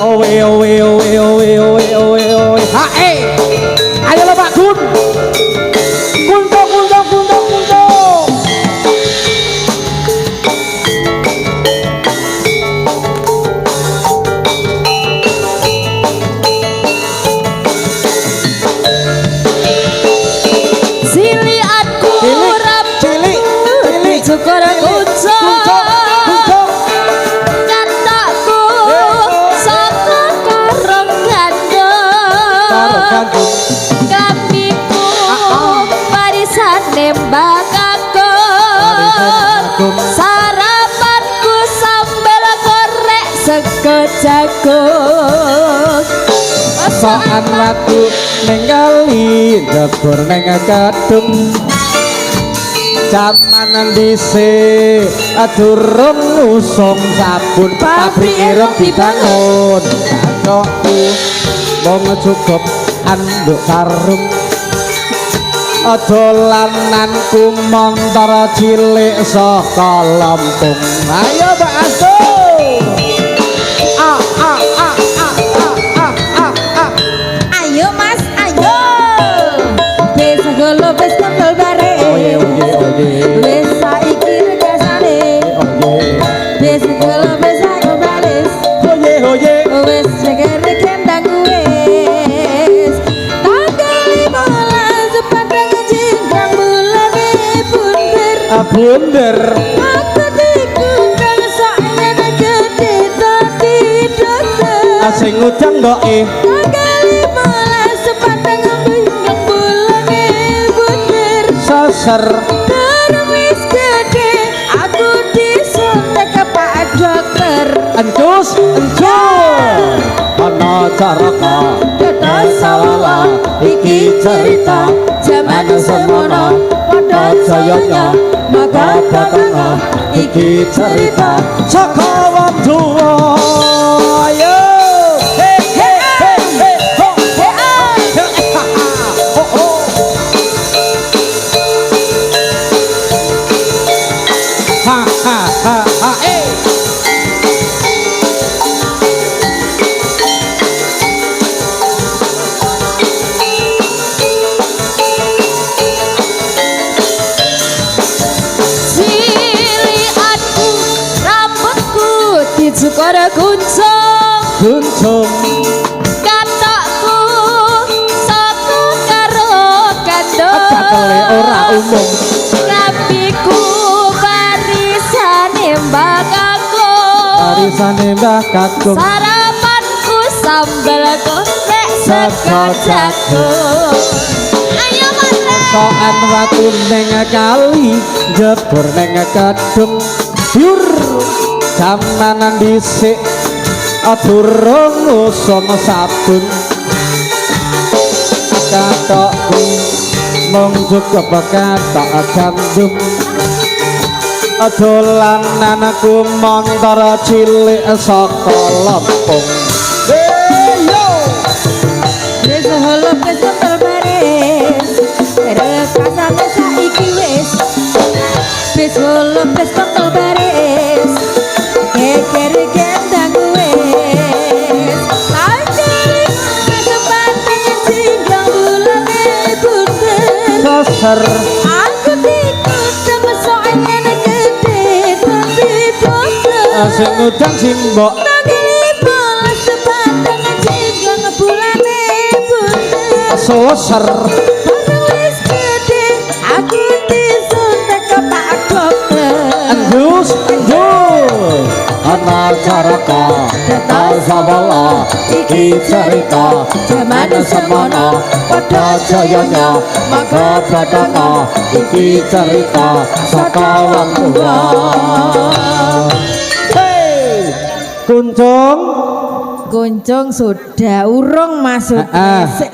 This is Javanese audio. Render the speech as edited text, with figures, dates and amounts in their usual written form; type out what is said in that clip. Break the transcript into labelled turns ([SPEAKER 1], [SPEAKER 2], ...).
[SPEAKER 1] Owe owe owe owe owe owe owe. Ha eh. Ayo lo Pak Gun. Kunto kunto kunto kunto.
[SPEAKER 2] Siliatku
[SPEAKER 1] Cilik,
[SPEAKER 2] rambutku
[SPEAKER 1] cilik, cilik,
[SPEAKER 2] dicukur
[SPEAKER 1] cilik,
[SPEAKER 2] kuncung.
[SPEAKER 1] Kunto, kunto.
[SPEAKER 2] Katakku saka karung gandum.
[SPEAKER 1] Karung gandum.
[SPEAKER 2] Klambiku warisane Mbah Kakung.
[SPEAKER 1] Warisan Kakung.
[SPEAKER 2] Sarapanku sambel korek sego jagung.
[SPEAKER 1] Sokan watu ning kali njebur ning kadung. Jaman dhisik durung usung sabun, pabrik irung dibangun. Katokku mung cukup anduk sarung. Dolananku montor cilik saka Lampung. Ayo Mbak Astu. A a a a a a a a.
[SPEAKER 2] Ayo Mas, ayo. Wis golo wis kembal bare.
[SPEAKER 1] Oye oye oye.
[SPEAKER 2] Wis saiki rekasane.
[SPEAKER 1] Oye.
[SPEAKER 2] Wis golo wis aku balis.
[SPEAKER 1] Oye oye.
[SPEAKER 2] Wis segere kendang wis. Tanggal 15 padang jingkang bulane bunder.
[SPEAKER 1] Bunder.
[SPEAKER 2] Aku dikundang soalnya gede dadi dokter.
[SPEAKER 1] Sing ngudang mboke.
[SPEAKER 2] Tanggal 15 padang jingkang bulane bunder.
[SPEAKER 1] Seser.
[SPEAKER 2] Bareng wis gede aku disuntik Pak Dokter.
[SPEAKER 1] Encus encus. Ana caraka
[SPEAKER 2] Data sawala iki cerita jaman semono padha jayanya maka batanga
[SPEAKER 1] iki cerita saka wong tuwa. Ayo. He he he he ho ho ho ho ho. Ha ha ha ha eh.
[SPEAKER 2] Cilikanku rambutku dicukur kuncung.
[SPEAKER 1] Kuncung.
[SPEAKER 2] Katokku saka karo gandum.
[SPEAKER 1] Gatele ora umum.
[SPEAKER 2] Klambiku warisane Mbah Kakung.
[SPEAKER 1] Warisane Mbah Kakung.
[SPEAKER 2] Sarapanku sambel korek sego jagung. Ayo Mas.
[SPEAKER 1] Sokan watu ning kali njebur ning kadung. Yur jamanan dhisik durung usum sabun. Katokku mung cukup katok gandum. Dolananku montor cilik saka Lampung. Hey yo.
[SPEAKER 2] Wis holo wis kental baris. Rekasane saiki wis. Wis holo wis kental baris. Geger gendang wis. Lanjut kesempatan jinggang bulane bunder.
[SPEAKER 1] Seser.
[SPEAKER 2] Aku dikudang soalnya gede dadi dokter.
[SPEAKER 1] Sing ngudang simbok.
[SPEAKER 2] Tanggal 15 padang jinggang bulane bunder.
[SPEAKER 1] Seser.
[SPEAKER 2] Bareng wis gede aku disuntik ke Pak Dokter.
[SPEAKER 1] Endus endus. Ana caraka data sawala iki cerita jaman semono padha jayanya maka batanga iki cerita saka wong tuwa. Hey, kuncung.
[SPEAKER 2] Kuncung sudah urung Mas.
[SPEAKER 1] Ah, ah.
[SPEAKER 2] Sik.